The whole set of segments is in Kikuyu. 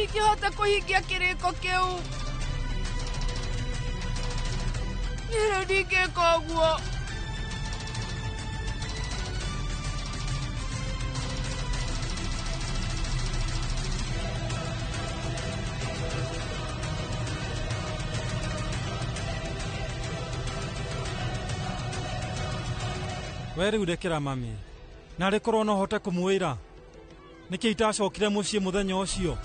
Ndingĩhota kũhingia kĩrĩko kĩu. Niĩ rĩu ndingĩka ũguo. We rĩu rekera mami. Narĩ korwo no hote kũmwĩra. Nĩkĩ itacokire mũciĩ mũthenya ũcio?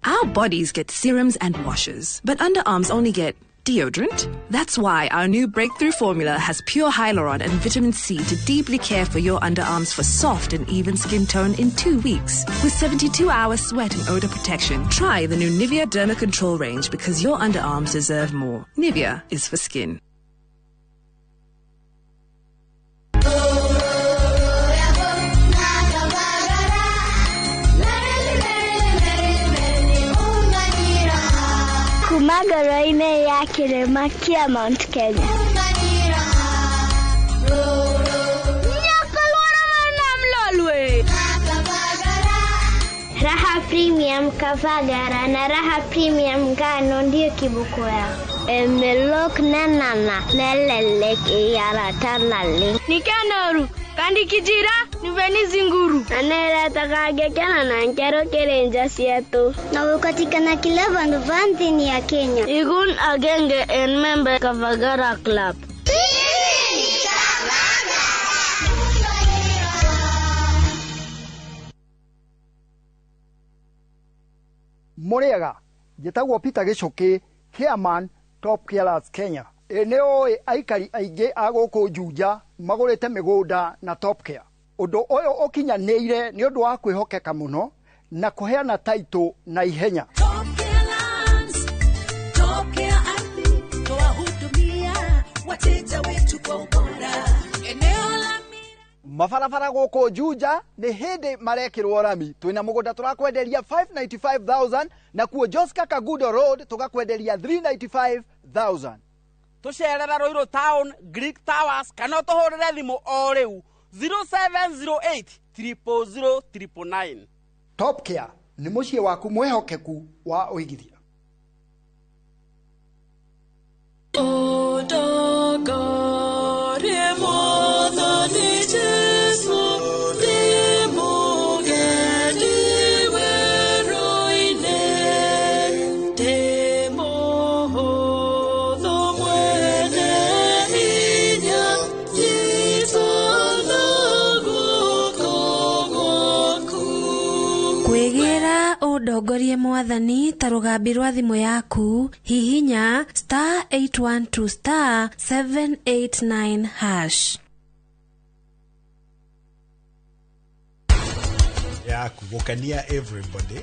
Our bodies get serums and washes, but underarms only get deodorant. That's why our new breakthrough formula has pure hyaluron and vitamin C to deeply care for your underarms for soft and even skin tone in 2 weeks. With 72-hour sweat and odor protection, try the new Nivea Derma Control range because your underarms deserve more. Nivea is for skin. Kuma ngoro-inĩ ya kĩrĩma kĩa Mount Kenya. Nyakalwara. Raha Premium Kavagara na Raha Premium ngano ndiyo kiboko yao. Emelok nanana nelelek iyarata naleng. Nikanoru kandikijira niveni zinguru. Aneretagagekena na nkero kirenja sietu. Na ukatikana kila vandu va nthini ya Kenya. Igun agenge en member Kavagara Club. Mũrĩega, njĩtagwo Peter Gĩcũkĩ, chairman Top Carers Kenya. Ĩ nĩ ũĩ aikari aingĩ a gũkũ Juja magũrĩte mĩgũnda na Top Care. Ũndũ ũyũ ũkinyanĩire nĩ ũndũ wa kwĩhokeka mũno na kũheana taitũ na ihenya. Top Care Ardhi twahudumia wateja wetu kwa ubora. Eneo la Mabarabara gũkũ Juja nĩ hĩndĩ marekĩrwo rami. Twĩna mũgũnda tũrakwenderia 595,000, nakuo Joska Kagudo Road tũgakwenderia 395,000. Tũcerere Ruiru Town, Greek Towers, kana ũtũhũrĩre thimũ o rĩu 0708 000 999. Top Care nĩ mũciĩ waku mwĩhokeku wa ũigithia. Odagare mwathani Jesu ndĩ mũgendi werũ-inĩ ndĩ mũhũthũ mwene hinya nyita na guoko gwaku. Kwĩgĩra ũndongorie mwathani ta rũgambi rwa thimũ yaku, hihinya *812*789#. Yaku gũkenia everybody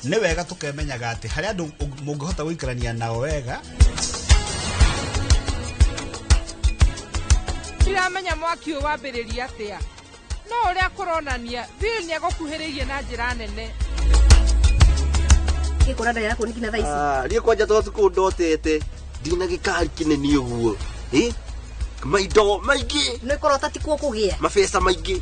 nĩ wega, tũkemenyaga atĩ harĩ andũ mũngĩhota gũikarania nao wega. Ndiramenya mwaki ũyũ wambĩrĩria atĩa, no ũrĩa kũronania Bill nĩ egũkuhĩrĩirie na njĩra nene. Gĩkũra ndaya yaku nginya thaa ici. Ah, niĩ kwanja to cukuru ndotete ndina gĩkari kĩnene ũguo. Ĩ? Maindo maingĩ. Nĩ kũrota tikuo kũgĩa. Mabeca maingĩ.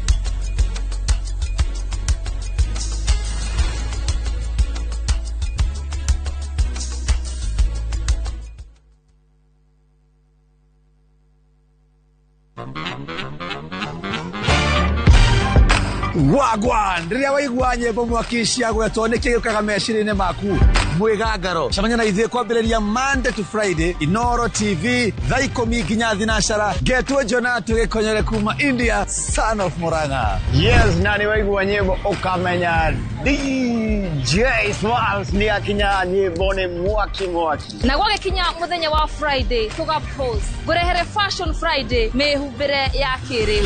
Wagwan, rĩrĩa waigua nyĩmbo mwaki ciagwetwo, nĩkĩ gĩũkaga meciria-inĩ maku? Mwĩgangaro. Cemania na ithuĩ kwambĩrĩria Monday to Friday, Inoro TV, thaa 10 nginya 10 ngetwo Jona tũgĩkonyere kuma India, son of Murang'a. Yes, na nĩ waigua nyĩmbo ũkamenya DJ Smalls nĩ akinya, nyĩmbo nĩ mwaki mwaki. Na gwagĩkinya mũthenya wa Friday tũga pose ngũrehere Fashion Friday, mĩhumbĩre ya kĩrĩu.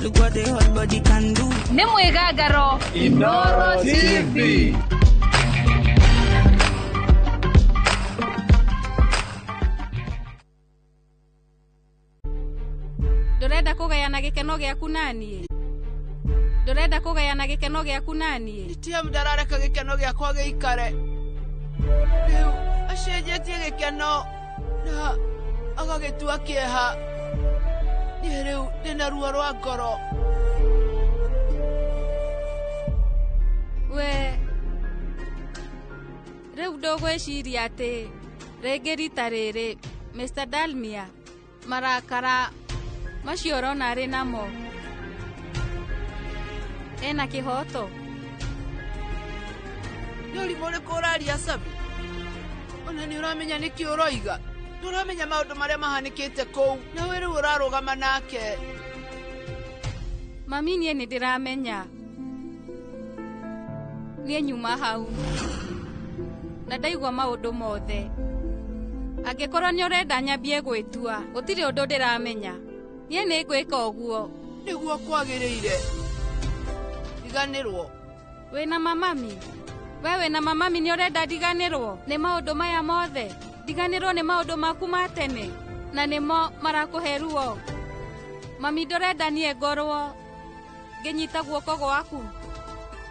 Look what the hot body can do. Nĩ mwĩgangaro. Inoro TV. Ndũrenda kũgayana gĩkeno gĩaku naniĩ? Ndũrenda kũgayana gĩkeno gĩaku naniĩ? Nitiam ndarareka gĩkeno gĩakwa gĩikare. Rĩu acenjetie gĩkeno na agagĩtua kĩeha. Niĩ rĩu ndĩna ruo rwa ngoro. We rĩu ndũgwĩciria atĩ rĩngĩ rita rĩrĩ Mr. Dalmia marakara macio ũrona arĩ namo ena kĩhoto? Nĩ ũrimũ ũrĩkũ ũraria Sabi? Ona nĩ ũramenya nĩkĩ ũroiga? Ndũramenya maũndũ marĩa mahanĩkĩte kũu nawe rĩu ũrarũgama nake. Mami niĩ nĩ ndĩramenya. Niĩ nyuma hau na ndaigua maũndũ mothe. Angĩkorwo nĩ ũrenda nyambie gwĩtua, gũtirĩ ũndũ ndĩramenya. Niĩ nĩ ngwĩka ũguo. Nĩguo kwagĩrĩire. Riganĩrwo. Wĩna mamami? We wĩna mamami nĩ ũrenda ndiganĩrwo nĩ maũndũ maya mothe? Ndiganĩrwo nĩ maũndũ maku ma tene na nĩmo marakũhe ruo. Mami ndũrenda niĩ ngorwo ngĩnyita guoko gwaku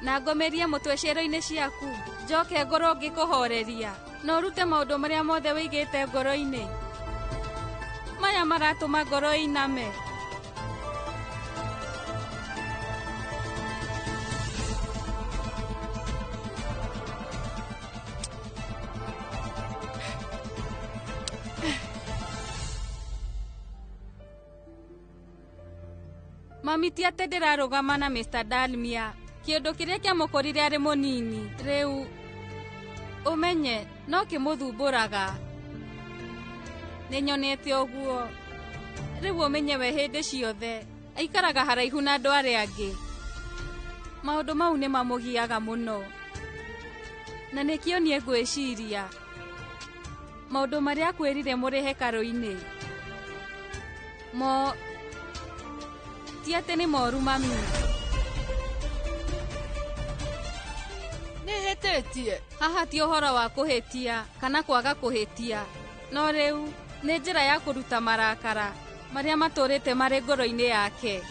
na ngomerie mũtwe ciero-inĩ ciaku, njoke ngorwo ngĩkũhoreria na ũrute maũndũ marĩa mothe wĩigĩte ngoro-inĩ. Maya maratũma ngoro ĩiname. Mami ti atĩ ndĩrarũgama na Mr. Dalmia. Kĩũndũ kĩrĩa kĩamũkorire arĩ mũnini rĩu ũmenye no kĩmũthumbũraga. Nĩnyonete ũguo. Rĩu ũmenye we hĩndĩ ciothe aikaraga haraihu na andũ arĩa angĩ. Maũndũ mau nĩ mamũgiaga mũno. Na nĩkĩo niĩ ngwĩciria maũndũ marĩa akwĩrire mũrĩ hekarũ-inĩ mo ti atĩ nĩ moru mami. Nĩhĩtĩtie. Haha ti ũhoro wa kũhĩtia kana kwaga kũhĩtia, no rĩu nĩ njĩra ya kũruta marakara marĩa matũrĩte marĩ ngoro-inĩ yake.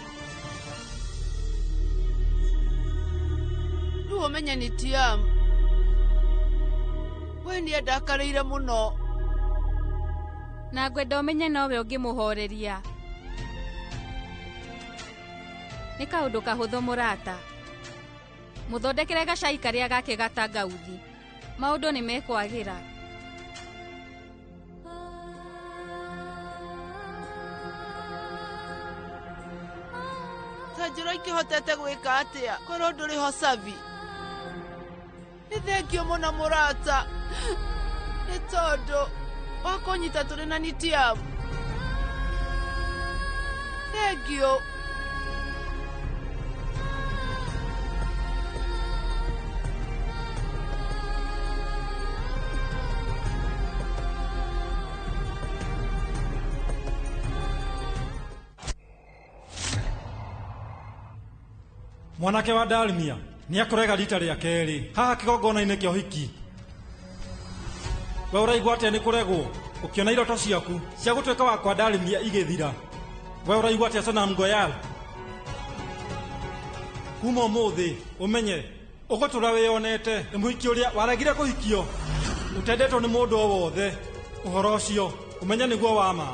Rĩu ũmenye nĩ Tiam. We nĩendakarĩire mũno. Na ngwenda ũmenye nowe ũngĩmũhoreria. Nĩ kaũndũ kahũthũ mũrata. Mũthondekere gacai karĩa gake gatangauthi. Maũndũ nĩ mekwagĩra. Ta njĩra ingĩhotete gwĩka atĩa korwo ndũrĩ ho Sabi? Nĩ thengio mũno mũrata. Nĩ tondũ wa kũnyita tũrĩ na Nitiam. Thengio. Mwanake wa Dalmia nĩakũrega rita rĩa kerĩ haha kĩgongona-inĩ kĩa ũhiki. We ũraigua atĩa nĩ kũregwo ũkĩona iroto ciaku cia gũtuĩka wa kwa Dalmia igĩthira? We ũraigua atĩa Sonam Goyal? Kuma ũmũthĩ ũmenye ũgũtũra wĩyonete nĩ mũhiki ũrĩa waregire kũhikio ũtendetwo nĩ mũndũ o wothe. Ũhoro ũcio ũmenye nĩguo wa ma.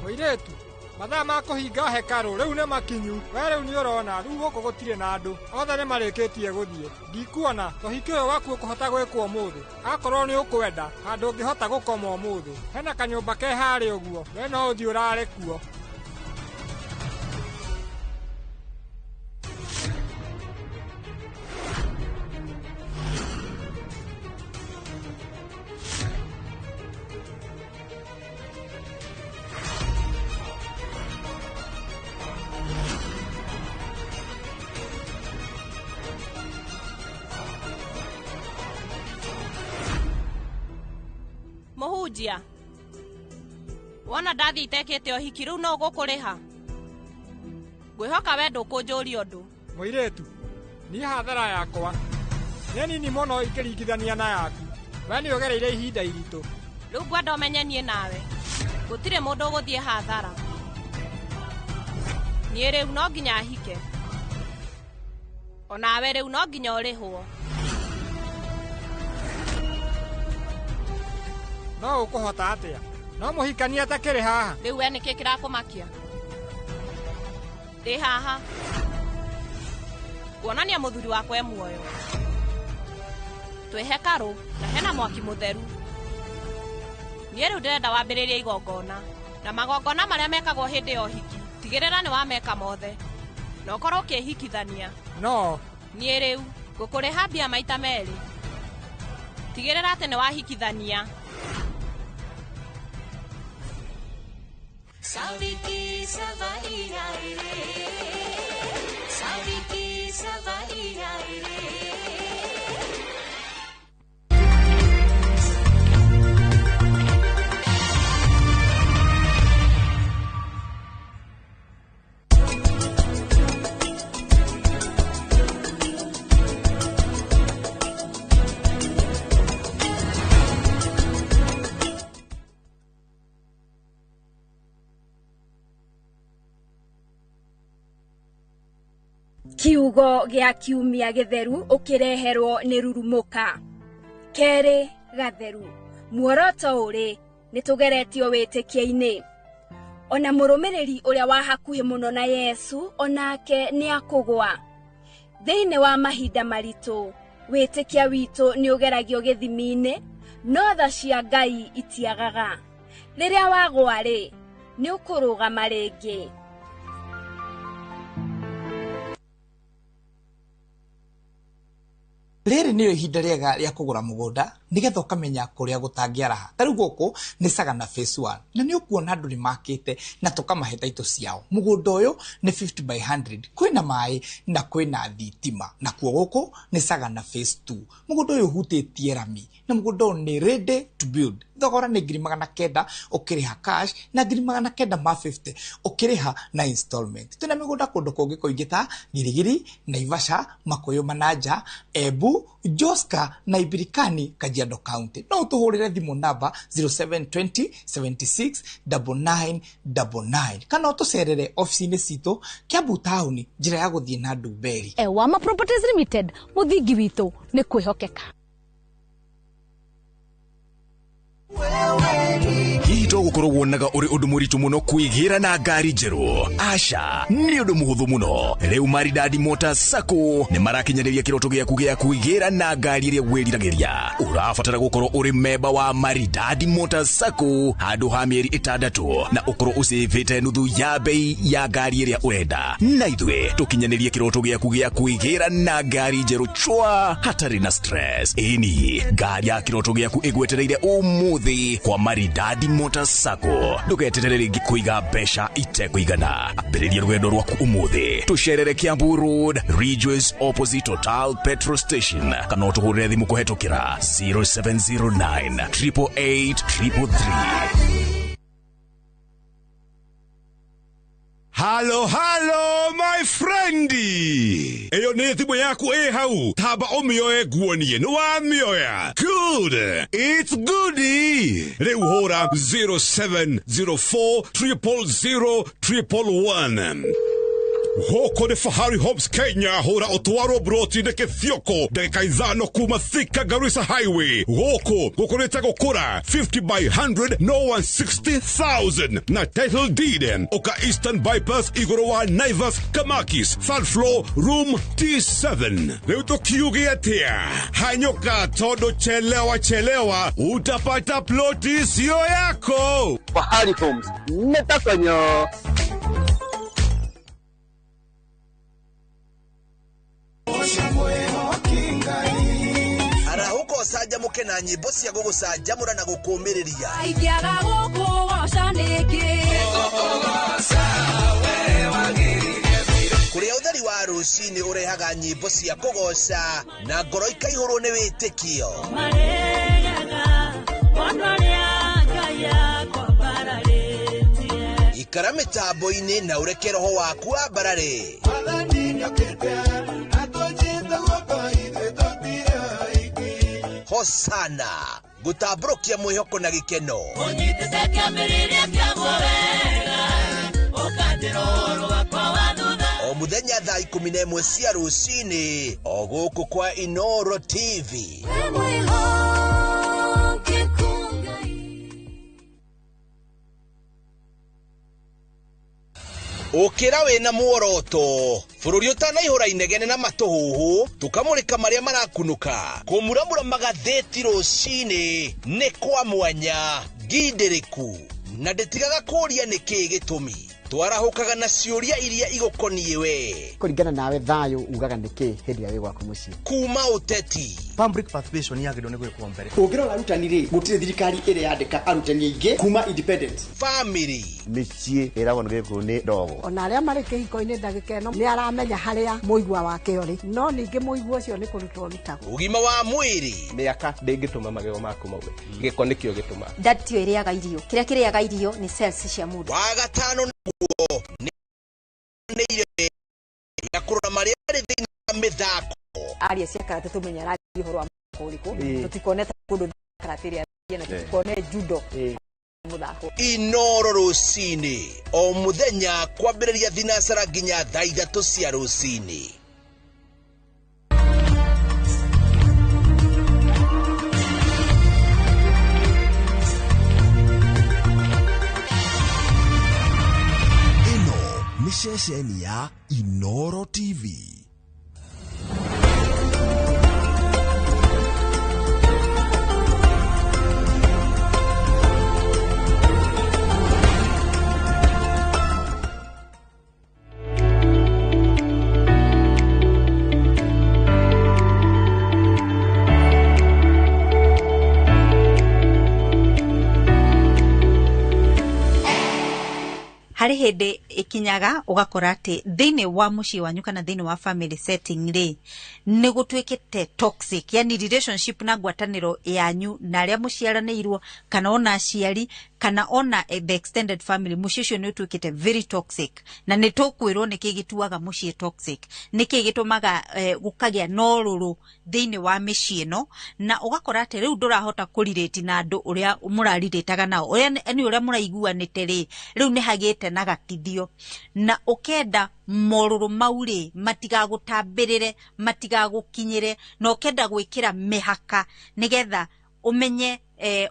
Mũirĩtu, mathaa ma kũhinga hekarũ rĩu nĩ makinyu. We rĩu nĩ ũrona rĩu gũkũ gũtirĩ na andũ othe nĩ marĩkĩtie gũthiĩ. Ndikuona ũhiki ũyũ waku ũkũhota gwĩkwo ũmũthĩ. Akorwo nĩ ũkwenda handũ ũngĩhota gũkoma ũmũthĩ, hena kanyũmba ke harĩa ũguo, we no ũthiĩ ũrare kuo. Mũhunjia, wona ndathiĩ itekĩte ũhiki rĩu no ũgũkũrĩha? Ngwĩhoka we ndũkũnjũria ũndũ. Mũirĩtu, niĩ hathara yakwa nĩ nini mũno ikĩringithania na yaku. We nĩ ũgereire ihinda iritũ. Rĩu ngwenda ũmenye niĩ nawe gũtirĩ mũndũ ũgũthiĩ hathara. Niĩ rĩu no nginya hike. Onawe rĩu no nginya ũrĩhwo. No ũkũhota atĩa? No mũhikania atakĩrĩ haha. Rĩu we nĩkĩ kĩrakũmakia? Ndĩ haha. Kuonania mũthuri wakwa e muoyo. Twĩ hekarũ na hena mwaki mũtheru. Niĩ rĩu ndĩrenda wambĩrĩrie igongona. Na magongona marĩa mekagwo hĩndĩ ya ũhiki, tigĩrĩra nĩ wameka mothe. Na ũkorwo ũkĩhikithania. No. Niĩ rĩu ngũkũrĩha mbia maita merĩ. Tigĩrĩra atĩ nĩ wahikithania. Saviki savari ai re, Saviki savari ai re. Kiugo gĩa kiumia gĩtheru ũkĩreherwo nĩ rurumũka. Kerĩ gatheru. Muoroto ũrĩ nĩ tũgeretio wĩtĩkia-inĩ. Ona mũrũmĩrĩri ũrĩa wa hakuhĩ mũno na Yesu onake nĩ akũgwa. Thĩinĩ wa mahinda maritũ, wĩtĩkia witũ nĩ ũgeragio gĩthimi-inĩ, no tha cia Ngai itiagaga. Rĩrĩa wagwa rĩ, nĩ ũkũrũgama rĩngĩ. Rĩrĩ nĩrĩo ihinda rĩega rĩa kũgũra mũgũnda nĩgetha ũkamenya kũrĩa gũtangĩaraha. Ta rĩu gũkũ nĩ Sagana Phase 1 na nĩ ũkuona andũ nĩ makĩte na tũkamahe taitũ ciao. Mũgũnda ũyũ nĩ 50 by 100, kwĩna maĩ na kwĩna thitima. Nakuo gũkũ nĩ Sagana Phase 2. Mũgũnda ũyũ ũhutĩtie rami na mũgũnda ũyũ nĩ ready to build. Thogora nĩ 900,000 ũkĩrĩha cash na 950 ũkĩrĩha na installment. Twĩna mĩgũnda kũndũ kũngĩ kũingĩ ta Girigiri, Naivasha, Makuyu Manaja, Embu, Joska na Ibirikani, Kajiado County. No ũtũhũrĩre thimũ namba 0720 76 9999 kana ũtũcerere ofici-inĩ citũ Kiambu taũni njĩra ya gũthiĩ na Ndumberi. Ewama Properties Limited, mũthingi witũ nĩ kwĩhokeka. Hihi to gũkorwo wonaga ũrĩ ũndũ mũritũ mũno kwĩgĩra na ngari njerũ? Aca, nĩ ũndũ mũhũthũ mũno. Rĩu Maridadi Motors Sacco nĩ marakinyanĩria kĩroto gĩaku gĩa kwĩgĩra na ngari ĩrĩa wĩriragĩria. Ũrabatara gũkorwo ũrĩ memba wa Maridadi Motors Sacco handũ ha mĩeri 6 na ũkorwo ũcĩvĩte nuthu ya bei ya ngari ĩrĩa ũrenda. Na ithuĩ tũkinyanĩrie kĩroto gĩaku gĩa kwĩgĩra na ngari njerũ chwa hatarĩ na stress. Ĩni, ngari ya kĩroto gĩaku ĩgwetereire ũmũthĩ kwa Maridadi Motors Sacco. Ndũgeterere rĩngĩ kũiga mbeca itekũigana. Ambĩrĩria rũgendo rwaku ũmũthĩ. Tũcerere Kiambu Road, Ridgeways opposite Total Petrol Station, kana ũtũhũrĩre thimũ kũhetũkĩra 0709 888 333. Halo, halo, my friendi. Eyo nĩ thimũ yaku ĩ hau. Tamba ũmĩoe nguonie nĩ wamĩoya. Good. It's goodie. Rĩu hũra 0704 000 111. Gũkũ nĩ Fahari Homes Kenya, hũra ũtwarwo broti nĩ kĩthioko ndagĩka 5 kuma Thika Garissa Highway. Gũkũ gũkũrĩte gũkũra 50 by 100 no 160,000 na title deed. Ũka Eastern Bypass igũrũ wa Naivas Kamakis, third floor room T7. Rĩu tũkiuge atĩa? Hanyũka tondũ chelewa chelewa utapata ploti sio yako. Fahari Homes nĩtakonyo. Arahũka ũcanjamũke na nyĩmbo cia gũgũcanjamũra na gũkũũmĩrĩria. Ingĩaga gũkũgoca nĩkĩ? Kũrĩa ũtheri wa rũcinĩ ũrehaga nyĩmbo cia kũgoca na ngoro ikaihũrwo nĩ wĩtĩkio. Marĩaga ona ũrĩa Ngai akwambararĩtie. Ikara mĩtambo-inĩ na ũreke roho waku wambarare. Hosana gũtambũrũkia mwĩhoko na gĩkeno. Ũnyitĩte kĩambĩrĩria kĩaguo wega, ũkanjĩra ũhoro wakwa wa Mũthenya thaa 11 cia rũcinĩ o gũkũ kwa Inoro TV. Ũkĩra wĩna muoroto bũrũri ũtanaihũra inegene na matũhũhũ tũkamũrĩka marĩa marakunũka kũmuramura magathĩti rũcinĩ nĩ kwa mwanya ngindĩrĩku na ndĩtigaga kũũria nĩkĩĩ gĩtũmi twarahũkaga na ciũria iria igũkoniĩ we kũringana nawe thayũ ugaga nĩkĩ hĩndĩ ĩrĩa wĩ gwaku mũciĩ kuma ũteti public participation yagĩrĩirwo nĩ gwĩkwo mbere ũngĩrora arutani rĩ gũtirĩ thirikari ĩrĩ yandĩka arutani aingĩ kuma independence family mĩciĩ ĩragwo nĩ gĩkũyũ nĩ ndogo ona arĩa marĩ kĩhiko-inĩ ndagĩka ĩno nĩ aramenya harĩa mũigua wake ũrĩ no ningĩ mũigua ũcio nĩ kũrutwo ũrutagwo ũgima wa mwĩrĩ mĩaka ndĩngĩtũma magego maku maume gĩko nĩkĩo gĩtũmaga nda tiyo ĩrĩaga irio kĩrĩa kĩrĩaga irio nĩ cells cia mũndũ wa gatano naguo nĩ ire ya kũrora marĩa marĩ thĩinĩ wa mĩthako aria cia karate tũmenye araria ũhoro wa mũthako ũrĩkũ tũtikone ta kũndũ karate ĩrĩa na tũtikone judo mũthako Inoro rũcinĩ o mũthenya kwambĩrĩria thinacara nginya thaa 3 cia rũcinĩ. Ĩno nĩ ceceni ya Inoro TV. Harĩ hĩndĩ ĩkinyaga ũgakora atĩ thĩinĩ wa mũciĩ wanyu kana thĩinĩ wa family setting rĩ nĩ gũtuĩkĩte toxic, yani relationship na ngwatanĩro yanyu na arĩa mũciaranĩirwo kana ona aciari kana ona the extended family, mũciĩ ũcio nĩ ũtuĩkĩte very toxic. Na nĩ tũkwĩrwo nĩkĩ gĩtuaga mũciĩ toxic, nĩkĩ gĩtũmaga gũkagĩa na ũrũrũ thĩinĩ wa mĩciĩ ĩno, na ũgakora atĩ rĩu ndũrahota kũrirĩti na andũ ũrĩa mũrarirĩtaga nao, ũrĩa nĩ ũrĩa mũraiguanĩte rĩ, rĩu nĩ hagĩte na gatithio, na ũkenda morũrũ mau rĩ matigagũtambĩrĩre, matigagũkinyĩre, na ũkenda gwĩkĩra mĩhaka nĩgetha ũmenye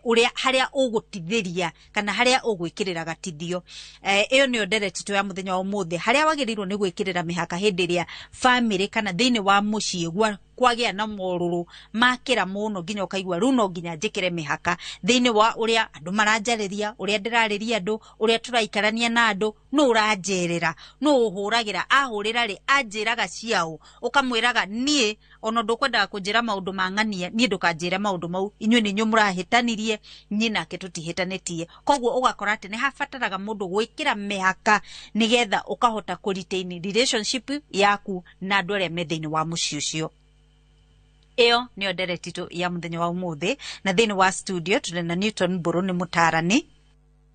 ũrĩa harĩa ũgũtithĩria kana harĩa ũgwĩkĩrĩra gatithio. Ĩyo nĩyo ndereti ya mũthenya wa ũmũthĩ, harĩa wagĩrĩirwo nĩ gwĩkĩrĩra mĩhaka hĩndĩ ĩrĩa family kana thĩinĩ wa mũciĩ kwagĩa na morũrũ makĩra mũno nginya ũkaigua rĩu no nginya njĩkĩre mĩhaka thĩinĩ wa ũrĩa andũ maranjarĩria, ũrĩa ndĩrarĩria andũ, ũrĩa tũraikarania na andũ, nũ ũranjerera, nũ ũhũragĩra, ahũrĩra rĩ anjĩraga ciao, ũkamwĩraga niĩ ona ndũkwendaga kũnjĩra maũndũ ma ng'ania, niĩ ndũkanjĩre maũndũ mau, inyuĩ nĩ inyuĩ mũrahĩtanirie, niĩ nake tũtihĩtanĩtie. Koguo ũgakora atĩ nĩ habataraga mũndũ gwĩkĩra mĩhaka nĩgetha ũkahota kũ retain relationship yaku na andũ arĩa me thĩinĩ wa mũciĩ ũcio. Ĩyo nĩyo ndereti ya mũthenya wa ũmũthĩ, na thĩinĩ wa studio tũrĩ na Newton Mbũrũ nĩ mũtaarani,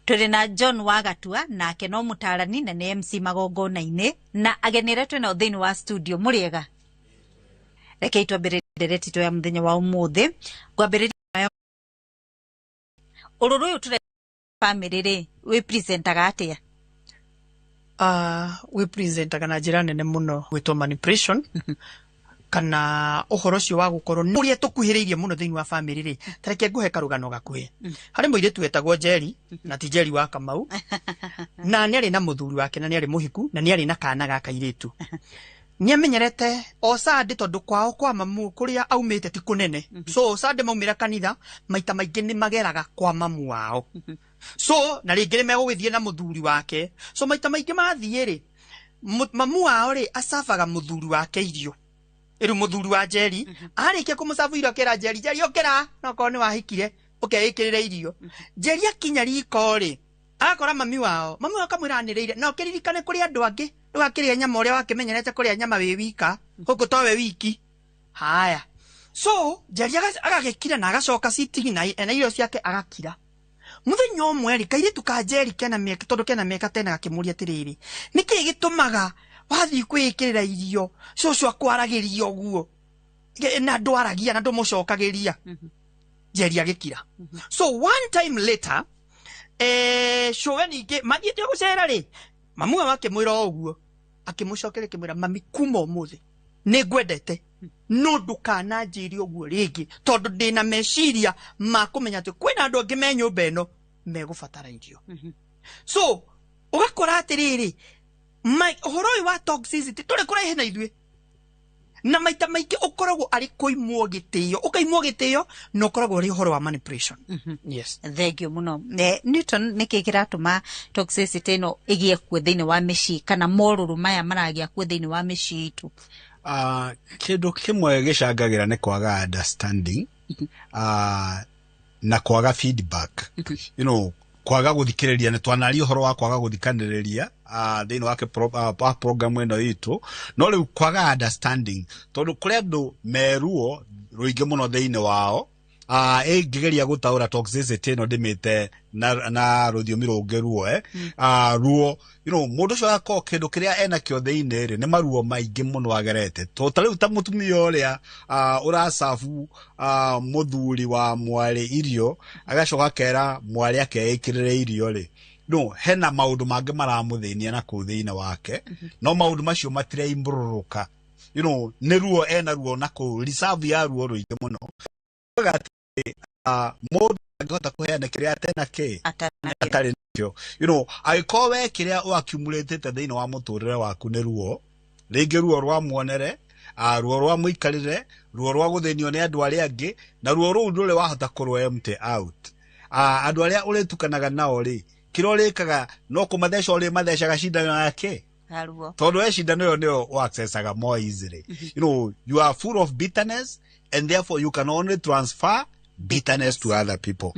tũrĩ na John Wagatua nake no mũtaarani na nĩ MC magongona-inĩ, na ageni arĩa twĩ nao thĩinĩ wa studio mũrĩega. Rekei twambĩrĩrie ndereti ya mũthenya wa ũmũthĩ. Ngwambĩrĩria nayo ũrũrũ ũyũ tũre family rĩ wĩ presentaga atĩa? Wĩ presentaga na njĩra nene mũno gwĩtwo manipulation kana ũhoro ũcio wa gũkorwo ũrĩa tũkuhĩrĩirie mũno thĩinĩ wa family rĩ. Ta reke ngũhe karũgano gakuhĩ. Harĩ mũirĩtu wetagwo Njeri, na ti Njeri wa Kamau, na nĩ arĩ na mũthuri wake na nĩ arĩ mũhiku na nĩ arĩ na kana ga kairĩtu. Nĩ amenyerete o Sunday tondũ kwao kwa mamu kũrĩa aumĩte ti kũnene, so Sunday maumĩra kanitha maita maingĩ nĩ mageraga kwa mamu wao, so na rĩngĩ nĩ megũgĩthiĩ na mũthuri wake, so maita maingĩ mathiĩ rĩ mamu wao rĩ acabaga mũthuri wake irio. Ĩrĩ mũthuri wa Njeri arĩkia kũmũcabu irio akera Njeri, Njeri ũkĩra nokorwo nĩ wahikire ũkeĩkĩrĩre irio. Njeri akinya riko rĩ agakora mami wao, mami wao akamwĩra anĩrĩire na ũkĩririkane kũrĩ andũ angĩ, ndũgakĩrĩe nyama ũrĩa wakĩmenyerete kũrĩa nyama wĩ wika gũkũ towe wiki. Haya, so Njeri agagĩkira na agacoka sitting na irio ciake agakira. Mũthenya ũmwe rĩ kairĩtu ka Njeri kena mĩaka, tondũ kena mĩaka tena, gakĩmũria atĩrĩrĩ, nĩkĩĩ gĩtũmaga wathiĩ kwĩĩkĩrĩra irio cũcũ akwaragĩria ũguo na ndwaragia na ndũmũcokagĩria? Njeri agĩkira. So one time later cũwe ningĩ mathiĩte gũcera rĩ mamu wao akĩmwĩra o ũguo, Akĩmũcokeria akĩmwĩra, mami, kuma ũmũthĩ nĩ ngwendete, no ndũkananjĩre ũguo rĩngĩ, tondũ ndĩna meciria ma kũmenya atĩ kwĩna andũ angĩ me nyũmba ĩno megũbatara irio. So ũgakora atĩrĩrĩ, ũhoro ũyũ wa toxicity tũrĩ kũraihu na ithuĩ, na maita maingĩ ũkoragwo arĩ kũimwo gĩtĩo, ũkaimwo gĩtĩo, na ũkoragwo ũrĩ ũhoro wa manipulation. Yes. Thengio mũno. Newton, nĩkĩ kĩratũma toxicity ĩno ĩgĩe kuo thĩinĩ wa mĩciĩ, kana morũrũ maya maragĩa kuo thĩinĩ wa mĩciĩ itũ? Kĩndũ kĩmwe gĩcangagĩra nĩ kwaga understanding na kwaga feedback, kwaga gũthikĩrĩria. Nĩ twanaria ũhoro wa kwaga gũthikanĩrĩria thĩinĩ wa wa program ĩno itũ, no rĩu kwaga understanding, tondũ kũrĩ andũ meruo rũingĩ mũno thĩinĩ wao. Ĩngĩgeria gũtaũra toxicity ĩno ndĩmĩte na rũthiomi rũngĩ ruo, ruo, mũndũ ũcio agakorwo kĩndũ kĩrĩa enakĩo thĩinĩ rĩ, nĩ maruo maingĩ mũno agerete. To ta rĩu ta mũtumia ũrĩa ũracabu mũthuri wa mwarĩ irio, agacoka akera mwarĩ akeĩkĩrĩre irio rĩ, no hena maũndũ mangĩ maramũthĩnia na kũu thĩinĩ wake, no maũndũ macio matiraimbũrũrũka. Nĩ ruo ena ruo na kũu, reserve ya ruo rũingĩ mũno. Ugaga atĩ, mũndũ angĩhota kũheana kĩrĩa atena kĩ atarĩ nakĩo. Angĩkorwo we kĩrĩa ũaccumulated thĩinĩ wa mũtũrĩre waku nĩ ruo, rĩngĩ ruo rwa muonere, ruo rwa mũikarĩre, ruo rwa gũthĩnio nĩ andũ arĩa angĩ, na ruo rũu ndũrĩ wahota kũrũ empty out. Andũ arĩa ũrĩtukanaga nao rĩ, kĩrĩa ũrĩkaga no kũmatheca ũrĩmathecaga cindano yake. Haruo. Tondũ we cindano ĩyo nĩyo ũaccessaga more easily. You are full of bitterness and therefore you can only transfer bitterness to other people.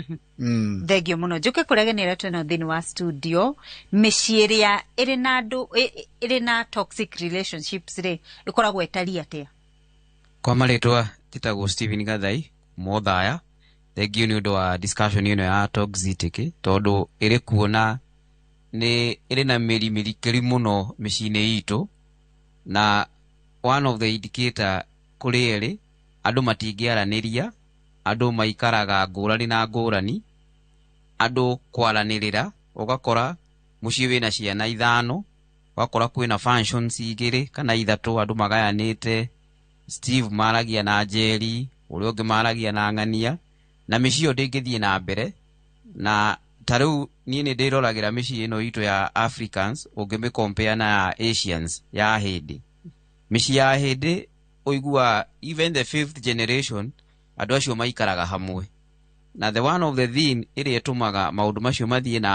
Thengio mũno. Njũke kũregenera twĩna thĩinĩ wa studio, mĩciĩ ĩrĩa ĩrĩ na andũ ĩrĩ na toxic relationships rĩ, ĩkoragwo ĩtariĩ atĩa? Kwa marĩtwa njĩtagwo Stephen Gathai Mothaya. Thengio nĩ ũndũ wa discussion ĩno ya toxicity, tondũ ĩrĩ kuo na nĩ ĩrĩ na mĩri mĩrikĩru mũno mĩciĩ-inĩ itũ, na one of the indicator kũrĩ erĩ, andũ matingĩaranĩria, andũ maikaraga ngũrani na ngũrani, andũ kwaranĩrĩra, ũgakora mũciĩ wĩna ciana ithano, ũgakora kwĩna functions igĩrĩ kana ithatũ, andũ magayanĩte. Steve maragia na Njeri, ũrĩa ũngĩ maragia na Ng'ania, na mĩciĩ ĩyo ndĩngĩthiĩ na mbere. Na ta rĩu niĩ nĩ ndĩroragĩra mĩciĩ ĩno itũ ya Africans, ũngĩmĩ compare na ya Asians ya hĩndĩ, mĩciĩ ya hĩndĩ ũiguaga even the fifth generation andũ acio maikaraga hamwe. Na the one of the thing ĩrĩa ĩtũmaga maũndũ macio mathiĩ na